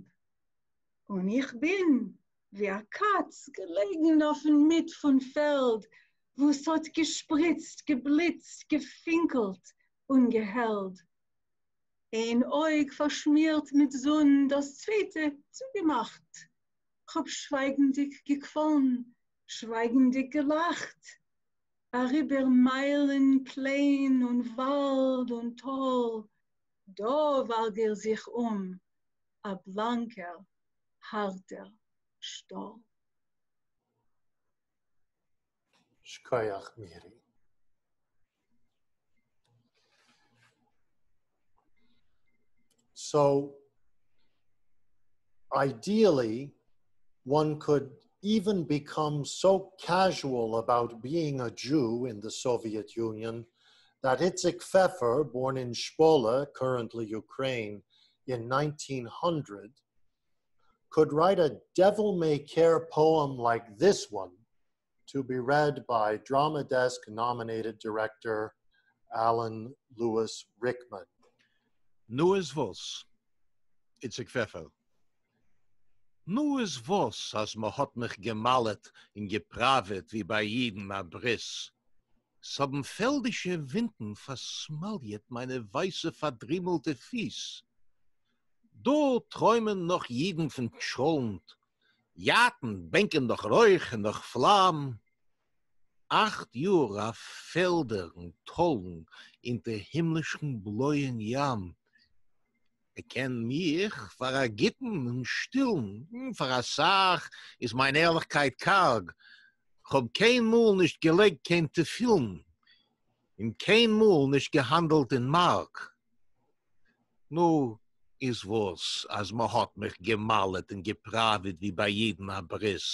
און איך בין, ווי אַ קאַץ, געלעגן אויפֿן מיט פֿון פֿעלד, וווּ ס'האָט געשפּריצט, געבליצט, געפֿינקלט און געהעלט. איין אויג פֿאַרשמירט מיט זון, דאָס צווייטע צוגעמאַכט. כ'האָב שווײַגנדיק געקוואָלן, שווײַגנדיק געלאַכט. אַריבער מײַלן פּליין און וואַלד און טאָל, דאָ וואַלגער זיך אום אַ בלאַנקער, האַרטער שטאָל. Shkoyach Miri. So, ideally, one could even become so casual about being a Jew in the Soviet Union that Itzik Fefer, born in Shpola, currently Ukraine, in 1900, could write a devil-may-care poem like this one to be read by Drama Desk nominated director Allan Louis Rickman. Nu איז וואָס, Itzik Fefer. Nu איז וואָס, אַז מע האָט מיך געמלעט און געפּראַוועט ווי בײַ ייִדן אַ ברית. ס'האָבן פֿעלדישע ווינטן פֿאַרסמאַליעט מײַנע ווײַסע פֿאַרדרימלטע פֿיס. דאָ טרוימען נאָך ייִדן פֿון טשאָלנט, יאַטן בענקען נאָך רויך און נאָך פֿלאַם. 8 יאָר אויף פֿעלדער און טאָלן אונטער הימלישן בלויען ים. ער קען מיך פֿאַר אַ גוטן און שטילן, פֿאַר אַ סך איז מײַן ערלעכקייט קאַרג. כ'האָב קיין מאָל נישט געלייגט קיין תּפֿילין און קיין מאָל נישט געהאַנדלט אין מאַרק. נו, איז וואָס, אַז מע האָט מיך געמלעט און געפּראַוועט ווי בײַ ייִדן אַ ברית.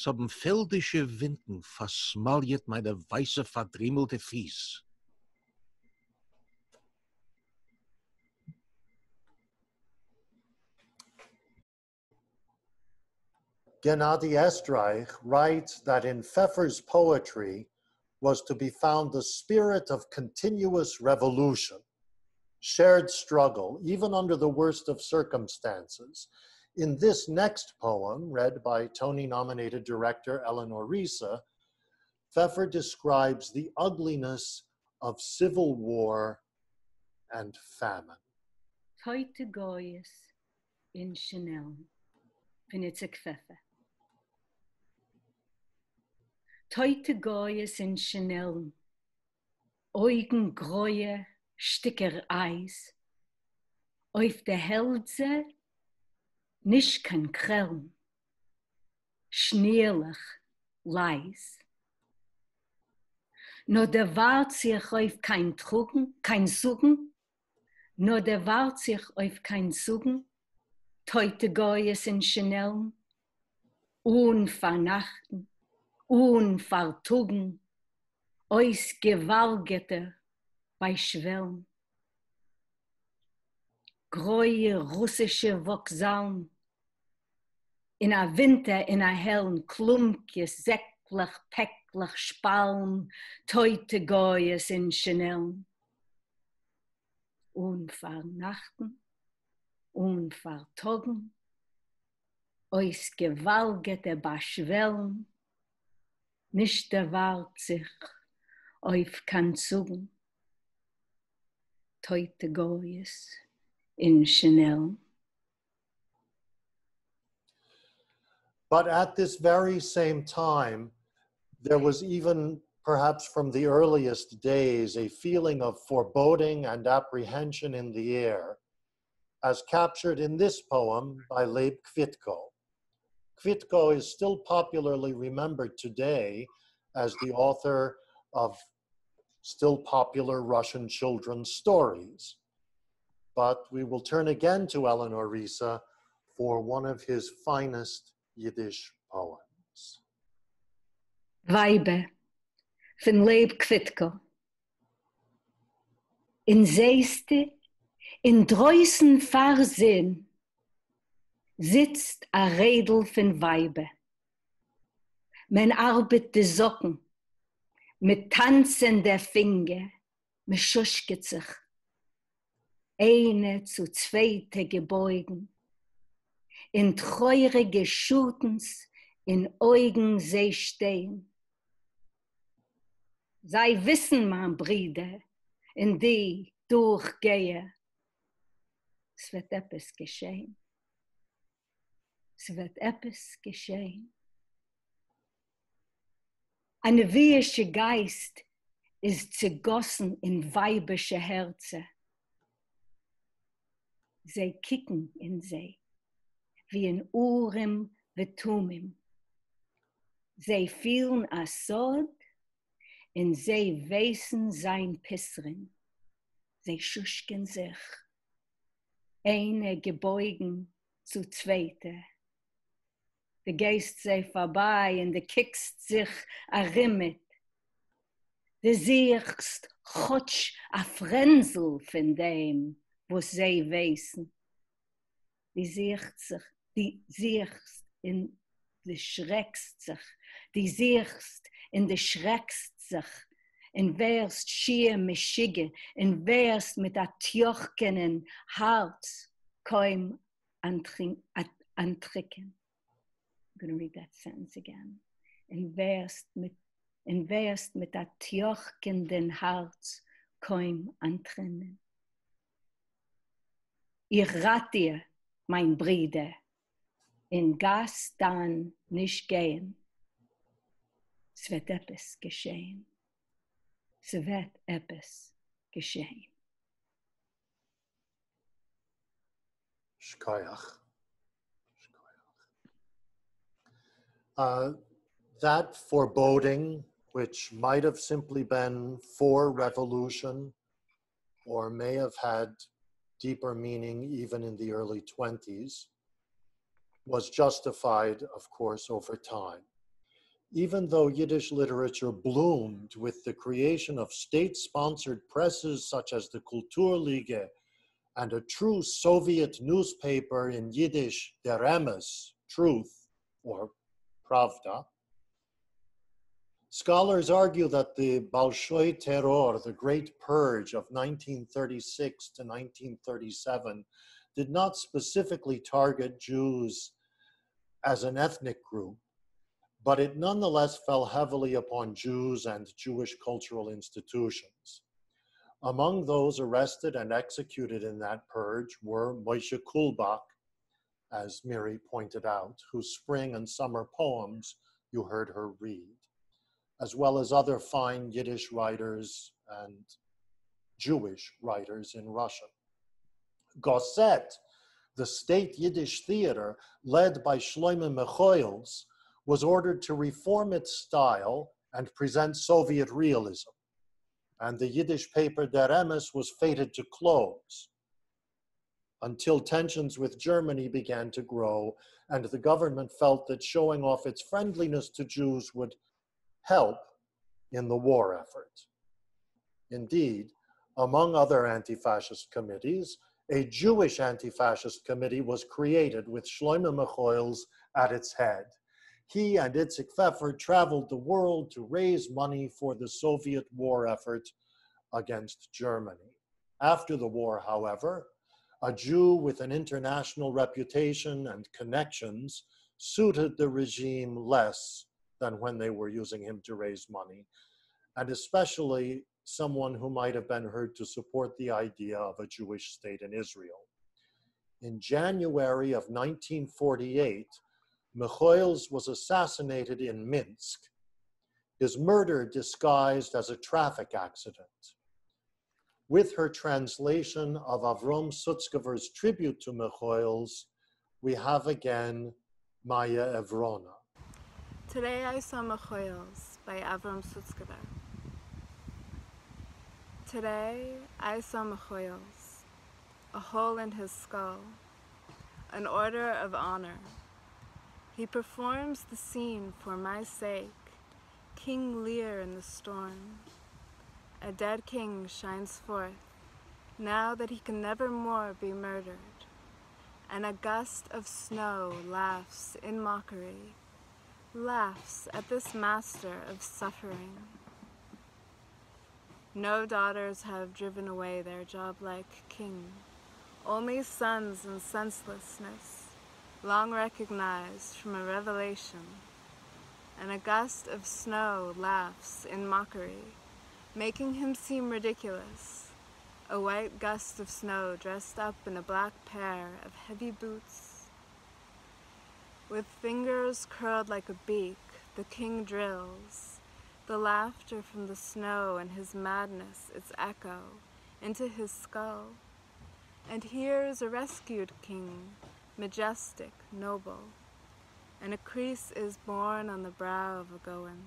ס'האָבן פֿעלדישע ווינטן פֿאַרסמאַליעט מײַנע ווײַסע פֿאַרדרימלטע פֿיס. Gennady Estraich writes that in Fefer's poetry was to be found the spirit of continuous revolution, shared struggle, even under the worst of circumstances. In this next poem, read by Tony-nominated director Eleanor Reissa, Fefer describes the ugliness of civil war and famine. Toite Goyes in Chanel, פֿון Itzik Fefer. Toite Goyes in Chanel, Augen groie, Sticker Eis, auf der Hälse nicht kein Krelln, schneerlich, leis. Nur der wart sich auf kein Trugen, kein Sugen, nur der wart sich auf kein Sugen, teute Goyes in Chanel, unvernachten, unvertugen, ois Gewalgeter bei Schwellen. Groie russische Vokzaln, in a Winter, in a hellen Klumpjes, Säcklach, Päcklach, Spalm, teute Goyes in Chanel. Unvernachten, unvertogen, ois gewalgete Baschwellen, nicht erwart sich auf kein Zugen, teute Goyes in Chanel. But at this very same time, there was even, perhaps from the earliest days, a feeling of foreboding and apprehension in the air, as captured in this poem by Leib Kvitko. Kvitko is still popularly remembered today as the author of still popular Russian children's stories. But we will turn again to Eleanor Reissa for one of his finest Yiddish poems. Weibe von Leib Kvitko. In Seiste, in dreußen Farsinn, sitzt a Redel von Weibe. Men arbet de Socken, mit Tanzen der Finger, me schuschket sich. Eine zu zweite gebeugen. און טרויעריגע שאטנס אין אויגן זיי שטייען. זיי וויסן, מיין ברודער, און דו, דורכגייער, ס'וועט עפעס געשען. ס'וועט עפעס געשען. א נביאישע גייסט איז צעגאסן אין ווייבערשע הערצער. זיי קוקן אין זיי ווי אין אורים ותומים. זיי פילן א סוד און זיי ווייסן זיין פתרון. זיי שושקען זיך, איינע געבויגן צו צווייטע. דו גייסט זיי פארביי און דו קוקסט זיך ארומעט. דו זוכסט כאטש א פרענזל פון דעם וואס זיי ווייסן. דו זוכסט זיך, דו זוכסט און דו שרעקסט זיך, דו זוכסט און דו שרעקסט זיך, און ווערסט שיער משוגע, און ווערסט מיט א טיאכקענען הארץ קוים אנטריקען. I'm going to read that sentence again. און ווערסט מיט, און ווערסט מיט א טיאכקענדן הארץ קוים אנטרינען. איך ראט דיר, מיין ברודער, אין גאס דאן נישט גיין. ס'וועט עפעס געשען. ס'וועט עפעס געשען. שכוח. That foreboding, which might have simply been for revolution or may have had deeper meaning even in the early 20s, was justified, of course, over time. Even though Yiddish literature bloomed with the creation of state-sponsored presses such as the Kultur-Lige and a true Soviet newspaper in Yiddish, Der Emes, Truth, or Pravda, scholars argue that the Bolshoi Terror, the Great Purge of 1936 to 1937, did not specifically target Jews as an ethnic group, but it nonetheless fell heavily upon Jews and Jewish cultural institutions. Among those arrested and executed in that purge were Moshe Kulbak, as Miri pointed out, whose spring and summer poems you heard her read, as well as other fine Yiddish writers and Jewish writers in Russia. Gosset, the state Yiddish theater led by Shloime Mikhoels, was ordered to reform its style and present Soviet realism. And the Yiddish paper Der Emes was fated to close until tensions with Germany began to grow and the government felt that showing off its friendliness to Jews would help in the war effort. Indeed, among other anti-fascist committees, a Jewish anti-fascist committee was created with Shloime Mikhoels at its head. He and Itzik Pfeffer traveled the world to raise money for the Soviet war effort against Germany. After the war, however, a Jew with an international reputation and connections suited the regime less than when they were using him to raise money, and especially someone who might have been heard to support the idea of a Jewish state in Israel. In January of 1948, Mikhoels was assassinated in Minsk, his murder disguised as a traffic accident. With her translation of Avrom Sutzkever's tribute to Mikhoels, we have again Maya Evrona. Today I saw Mikhoels by Avrom Sutzkever. Today I saw Mikhoels, a hole in his skull, an order of honor. He performs the scene for my sake, King Lear in the storm. A dead king shines forth, now that he can never more be murdered. And a gust of snow laughs in mockery, laughs at this master of suffering. No daughters have driven away their job-like king, only sons in senselessness, long recognized from a revelation, and a gust of snow laughs in mockery, making him seem ridiculous, a white gust of snow dressed up in a black pair of heavy boots. With fingers curled like a beak, the king drills, the laughter from the snow and his madness, its echo, into his skull. And here is a rescued king, majestic, noble, and a crease is born on the brow of a Goan.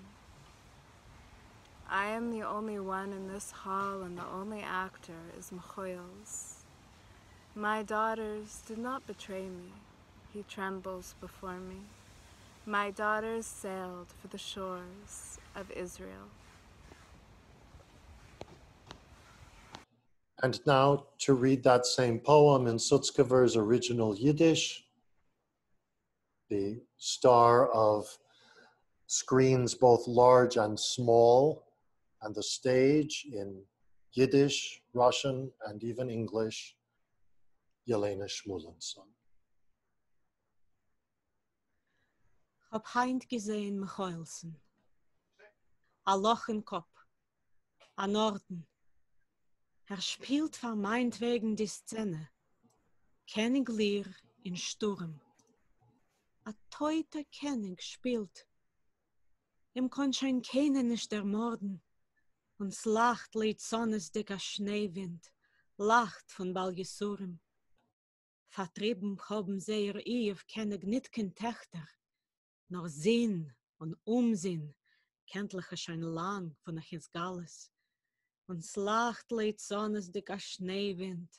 I am the only one in this hall, and the only actor is Michoels. My daughters did not betray me. He trembles before me. My daughters sailed for the shores of Israel. And now to read that same poem in Sutzkever's original Yiddish, the star of screens both large and small, and the stage in Yiddish, Russian, and even English, Yelena Shmulenson. Hab heint gesehen Michaelsen. A Loch im Kopf, a Norden. Er spielt vor meinetwegen die Szene. König Lear in Sturm. A teuter König spielt. Ihm kon schein keiner nicht ermorden. Uns lacht leit Sonnes dicker Schneewind, lacht von Baljesurim. Vertrieben haben sie ihr Ehe keine Gnitken Töchter, nor Sinn und Umsinn, kenntliche schon lang von der Hisgalles. Uns lacht leit Sonnes dicker Schneewind,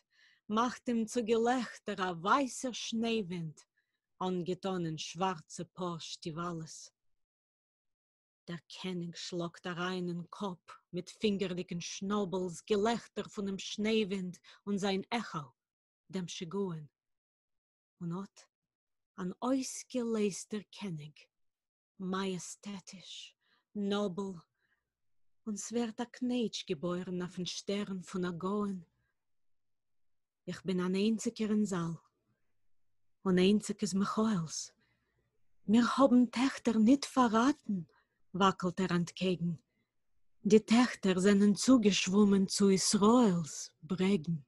macht ihm zu Gelächter a weißer Schneewind, angetan schwarze Paar Stivales. Der König schlagt da rein in Kopf mit fingerdicken Schnobels, Gelächter von dem Schneewind und sein Echo, dem Schiguen. Und ot, an ausgeleister König, majestätisch, nobel, und es wird a Knetsch geboren auf den Stern von a Goen. Ich bin ein einziger in Saal, und einzig ist Michaels. Mir haben Töchter nicht verraten, wackelt er entgegen. Die Töchter sind zugeschwommen zu Israels Bregen.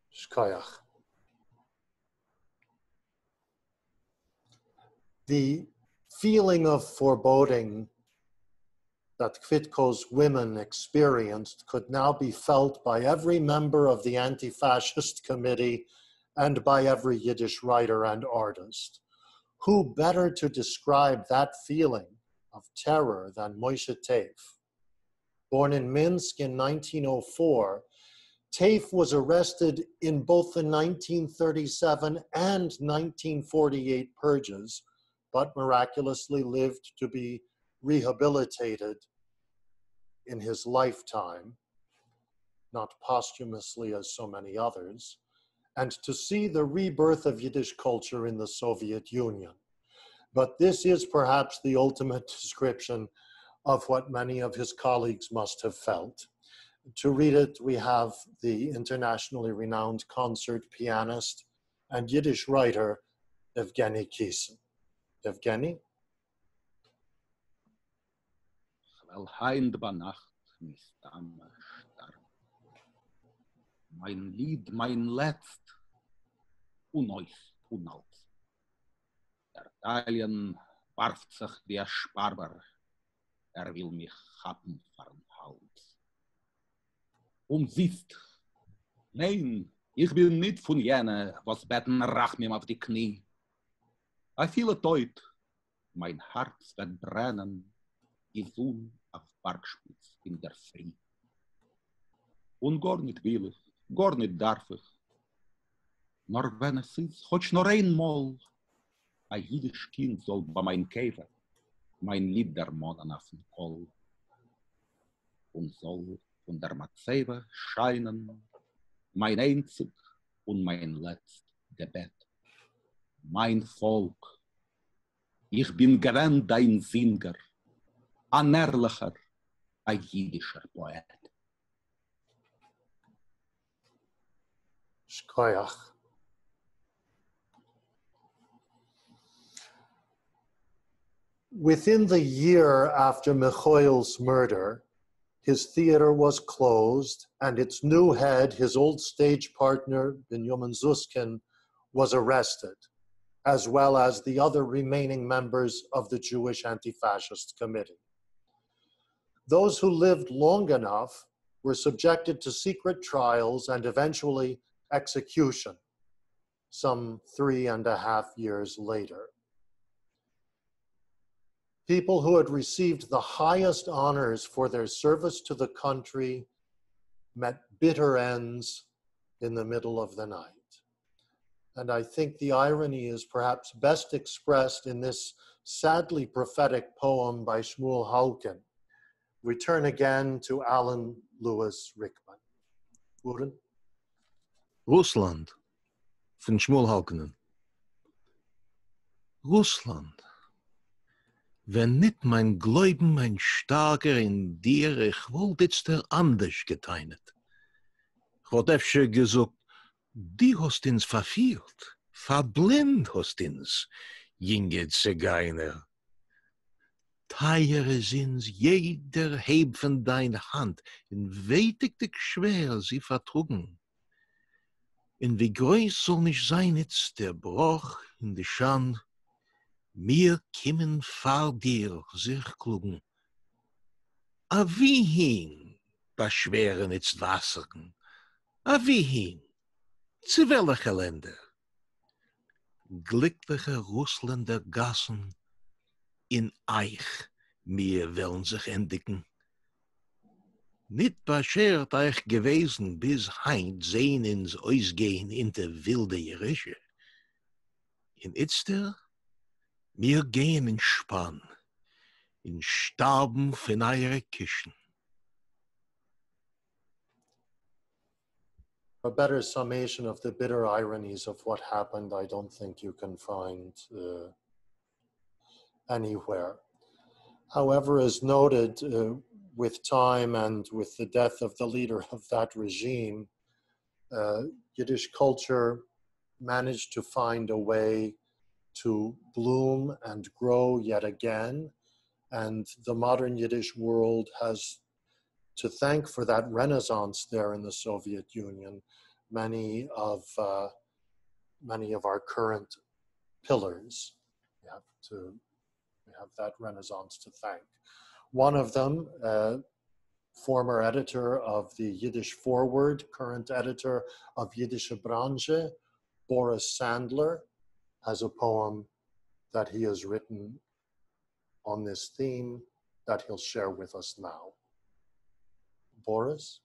Shkoyach. The feeling of foreboding that Kvitko's women experienced could now be felt by every member of the Anti-Fascist Committee and by every Yiddish writer and artist. Who better to describe that feeling of terror than Moshe Teif? Born in Minsk in 1904, Teif was arrested in both the 1937 and 1948 purges, but miraculously lived to be rehabilitated in his lifetime, not posthumously as so many others, and to see the rebirth of Yiddish culture in the Soviet Union. But this is perhaps the ultimate description of what many of his colleagues must have felt. To read it, we have the internationally renowned concert pianist and Yiddish writer, Evgeny Kissin. Evgeny? Wel heint bei Nacht mistam starb. Mein Lied, mein letzt, uneus, unalt. Der Italien warft sich wie ein Sparber, er will mich haben vorn Hals. Umsiehst, nein, ich bin nicht von jene, was betten Rachmim auf die Knie. A viele Teut, mein Herz wird brennen, die Sonne auf Bergspitz in der Früh. Und gar nicht will ich, gar nicht darf ich. Nur wenn es ist, hotsch nur einmal, ein jüdisch Kind soll bei mein Käfer mein Lied der Monen auf den Kohl. Und soll von der Matzebe scheinen, mein einzig und mein letzt Gebet. Mein Volk, ich bin gewähnt dein Singer, ein ehrlicher, ein jüdischer Poet. Shkoyach. Within the year after Mikhoels' murder, his theater was closed and its new head, his old stage partner, Binyomin Zuskin, was arrested, as well as the other remaining members of the Jewish Anti-Fascist Committee. Those who lived long enough were subjected to secret trials and eventually execution, some 3.5 years later. People who had received the highest honors for their service to the country met bitter ends in the middle of the night. And I think the irony is perhaps best expressed in this sadly prophetic poem by Shmuel Halkin. We turn again to Allan Louis Rickman. Uren? Russland, von Shmuel Halkinen. Russland, wenn nit mein Gläuben mein starker in dir, ich wollt itster anders geteinet. Ich wollt efter gesucht, die hast ins verfielt, verblind hast ins, jinge Zigeiner. Teiere sind's jeder heb von dein Hand, in wetig dich schwer sie vertrugen. In wie groß soll nicht sein itzt der Bruch in die Schand, mir kimmen fahr dir sich klugen. A wie hin beschweren itzt Wassern? A wie hin? Zu welche Länder? Glückliche Russländer Gassen in Eich mir wollen sich endigen. Nit beschert euch gewesen bis heint sehen ins Ausgehen in de wilde Jerische. In Itzter mir gehen in Spann, in Starben von eure Kischen. A better summation of the bitter ironies of what happened, I don't think you can find anywhere. However, as noted, with time and with the death of the leader of that regime, Yiddish culture managed to find a way to bloom and grow yet again. And the modern Yiddish world has to thank for that renaissance there in the Soviet Union, many of our current pillars. We have that renaissance to thank. One of them, former editor of the Yiddish Forward, current editor of Yiddishe Branche, Boris Sandler, has a poem that he has written on this theme that he'll share with us now. Boris?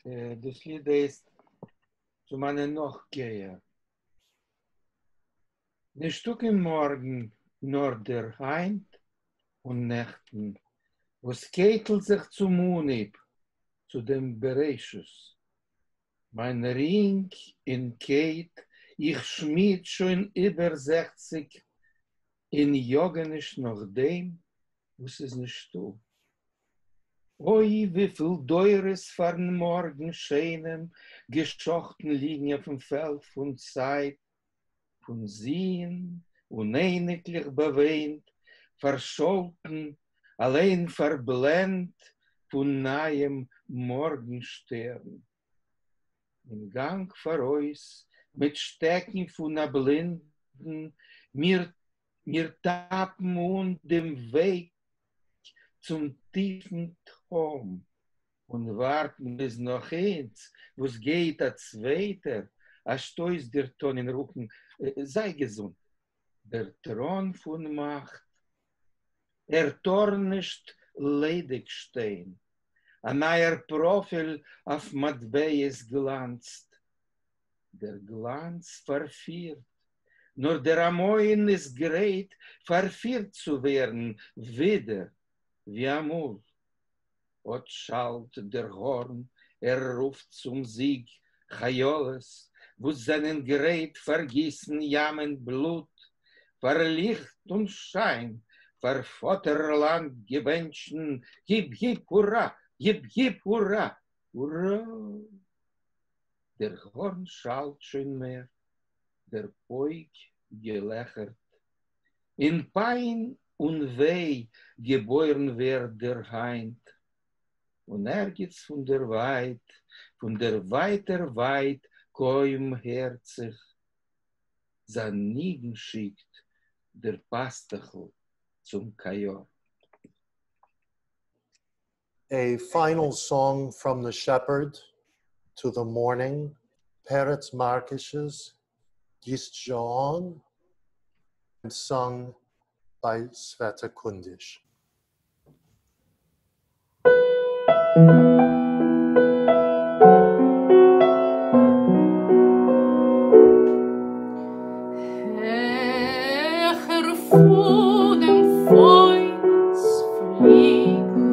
דאס ליד הייסט צו מיינע נאכגייער. נישטא קיין מארגן, נאר דער היינט און נעכטן, וואס קייטלט זיך צום אנהייב, צו דעם בראשית. מיין רינג אין קייט, איך שמיד שוין איבער 60 אין יאגעניש נאך דעם, וואס איז נישטא. Oi, wie viel Deures fahren morgen scheinen, geschochten liegen auf dem Feld von Zeit, von Sinn, uneiniglich beweint, verscholten, allein verblendet von nahem Morgenstern. Im Gang voraus, mit Stecken von a Blinden, mir tappen und dem Weg zum tiefen Traum und warten bis noch eins, wo's geht a zweiter, a stoß der Ton in Rücken, sei gesund. Der Thron von Macht, tornischt ledig stehen, a neuer Profil auf Matbeies glanzt. Der Glanz verfiert, nur der Amoin ist gerät, verfiert zu werden, wieder wie amul. Ot schalt der Horn, ruft zum Sieg, Chayoles, wo seinen Gerät vergießen Jamen Blut, verlicht und Schein, ver Vaterland gewünschen, hip, hip, hurra, hip, hip, hurra, hurra. דער האָרן שאַלט שוין מער, דער פּויק געלעכערט. אין פּײַן און וויי געבוירן ווערט דער הײַנט. און ערגעץ פֿון דער ווײַט, פֿון דער ווײַטער ווײַט קוים הערט זיך זײַן ניגון שיקט דער פּאַסטעכל צום קאַיאָר. A final song from the shepherd to the morning, Peretz Markish's Gist Joan, and sung by Sveta Kundish. העכער פֿונעם פֿויגלס פֿליגל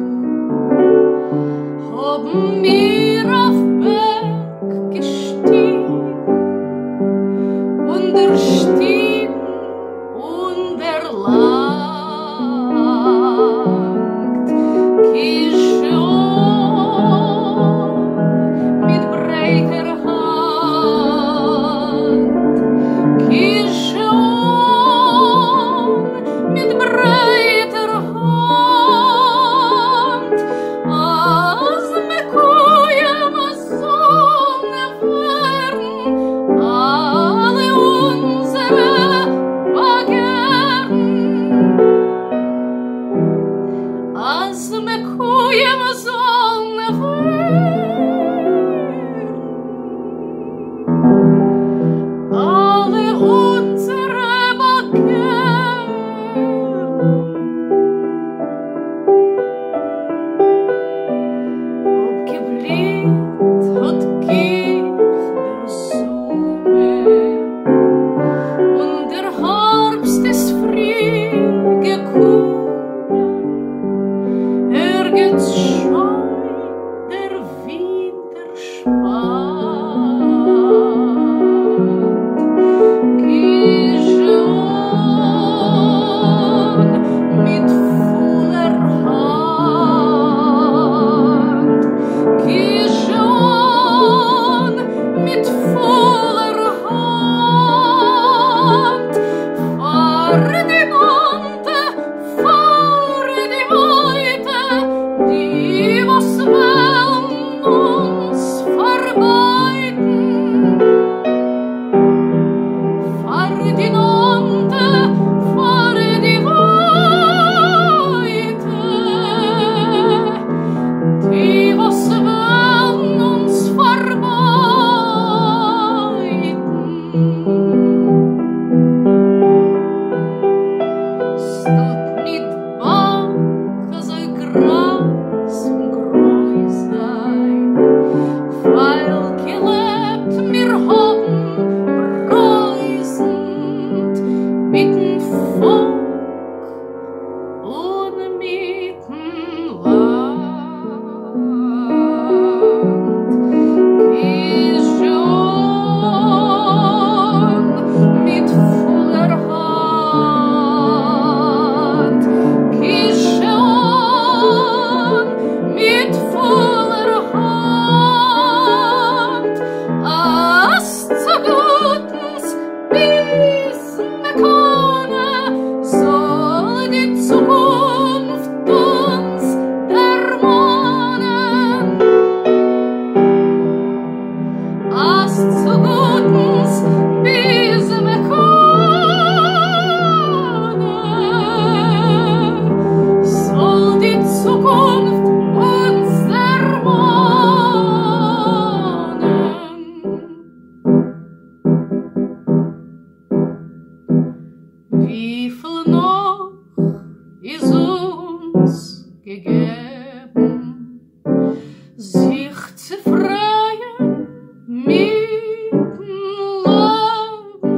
האָבן מיר אויף בערג געשטיגן און דערשטיגן און דערלאַנגט גיי-זשע אָן מיט ברייטער האַנט, גיי-זשע אָן מיט ברייטער האַנט, אַז מקוים זאָל ווערן אַלע אונדזערע באַגערן. אַז מקוים זאָל ווערן אַלע אונדזערע באַגערן. אָפּגעבליט האָט גיך דער זומער, און דער האַרבסט איז פֿרי געקומען. ערגעץ שוין דער ווינטער שפּאַנט. גיי-זשע אָן מיט פֿולער האַנט, גיי-זשע אָן מיט פֿולער האַנט, פֿאַר די נאָענטע, פֿאַר די ווײַטע, די וואָס וועלן אונדז פֿאַרבײַטן. פֿאַר די נאָענטע, פֿאַר די ווײַטע, די וואָס וועלן אונדז פֿאַרבײַטן. ס'טוט ניט באַנג אַזוי גרײַז און גרוי זײַן, ווײַל געלעבט מיר האָבן ברויזנד מיטן פֿאָלק און מיטן לאַנד. גיי-זשע אָן מיט פֿולער האַנט, גיי-זשע אָן מיט פֿולער האַנט, אַז צו גוטנס ביז מע קאָן, זאָל די צוקונפֿט אונדז דערמאָנען. אַז צו גוטנס ביז מע קאָן, זאָל די צוקונפֿט אונדז דערמאָנען. וויפֿל נאָך איז אונדז געגעבן, זיך צו פֿרייען מיטן לעבן,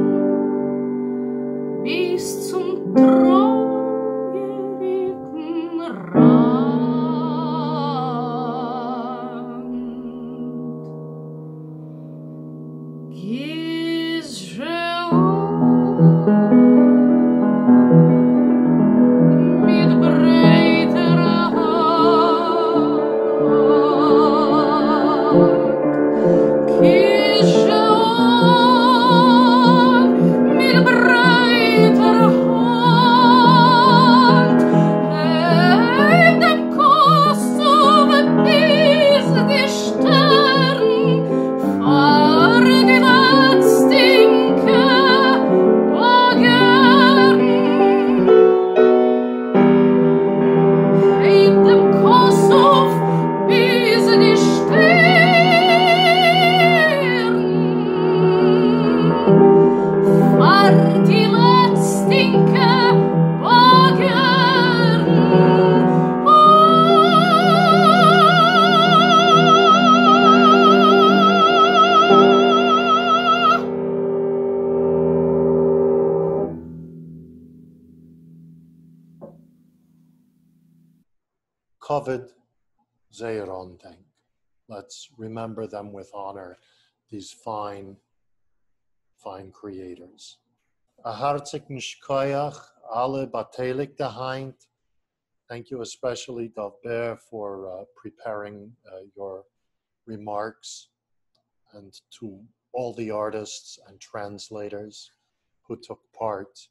ביז צום טרויעריקן ראַנד. כּבֿוד זייער אָנדענק. Let's remember them with honor, these fine, fine creators. אַ האַרציקן שכּוח, אַלע באַטייליקטע הײַנט. Thank you especially, Dovber, for preparing your remarks, and to all the artists and translators who took part.